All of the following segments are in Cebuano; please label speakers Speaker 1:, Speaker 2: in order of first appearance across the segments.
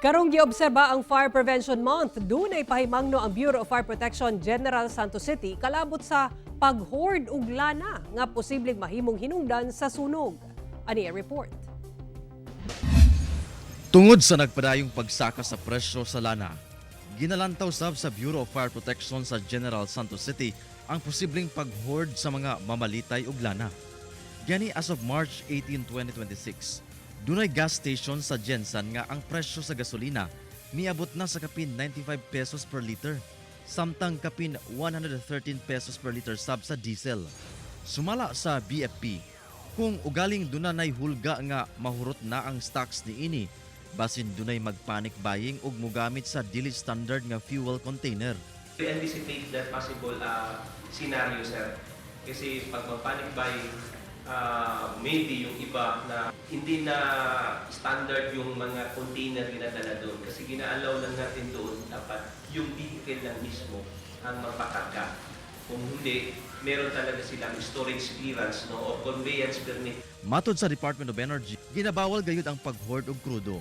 Speaker 1: Karong giobserba ang Fire Prevention Month, dunay pahimangno ang Bureau of Fire Protection General Santos City kalabot sa pag-hoard og lana nga posibleng mahimong hinungdan sa sunog. Ani ang report.
Speaker 2: Tungod sa nagpadayong pagsaka sa presyo sa lana, ginalantaw sab sa Bureau of Fire Protection sa General Santos City ang posibleng pag-hoard sa mga mamalitay og lana. Gani as of March 18, 2026, dunay gas station sa GenSan nga ang presyo sa gasolina miabot na sa kapin 95 pesos per liter, samtang kapin 113 pesos per liter sab sa diesel. Sumala sa BFP, kung ugaling dunay hulga nga mahurot na ang stocks niini, basin dunay magpanic buying ug mogamit sa dili standard nga fuel container.
Speaker 3: We anticipate that possible scenario, sir. Kasi pag mag-panic buying, maybe yung iba na hindi na standard yung mga container ginadala doon. Kasi gina-allow lang natin doon, dapat yung vehicle lang mismo ang magpakarga. Kung hindi, meron talaga silang storage clearance, no, o conveyance permit.
Speaker 2: Matod sa Department of Energy, ginabawal gayud ang pag-hoard og krudo.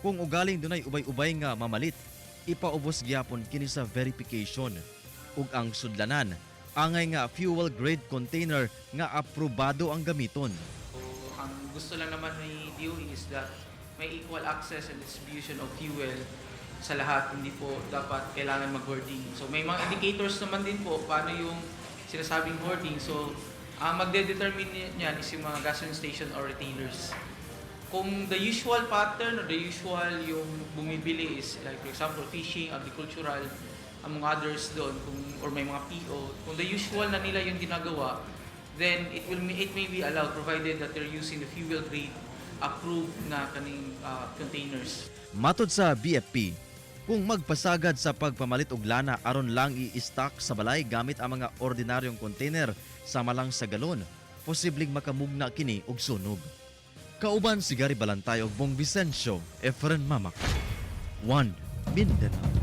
Speaker 2: Kung ugaling dunay ubay-ubay nga mamalit, ipaubos gyapon kini sa verification. Ug ang sudlanan, angay nga fuel grade container nga aprobado ang gamiton.
Speaker 4: So, ang gusto lang naman ni DOE is that may equal access and distribution of fuel sa lahat. Hindi po dapat kailangan mag-hoarding. So, may mga indicators naman din po paano yung sinasabing hoarding. So, ang magde-determine niyan is yung mga gasoline station or retailers. Kung the usual pattern or the usual yung bumibili is like, for example, fishing, agricultural, among others doon, kung, or may mga PO, kung the usual na nila yung ginagawa, then it may be allowed provided that they're using the fuel grade approved na kaning containers.
Speaker 2: Matod sa BFP, kung magpasagad sa pagpamalit og lana aron lang i-stock sa balay gamit ang mga ordinaryong container sama lang sa galon, posibleng makamugna kini og sunog. Kauban si Gary Balantay og Bong Vicencio, Efren Mamak. 1 Mindanao.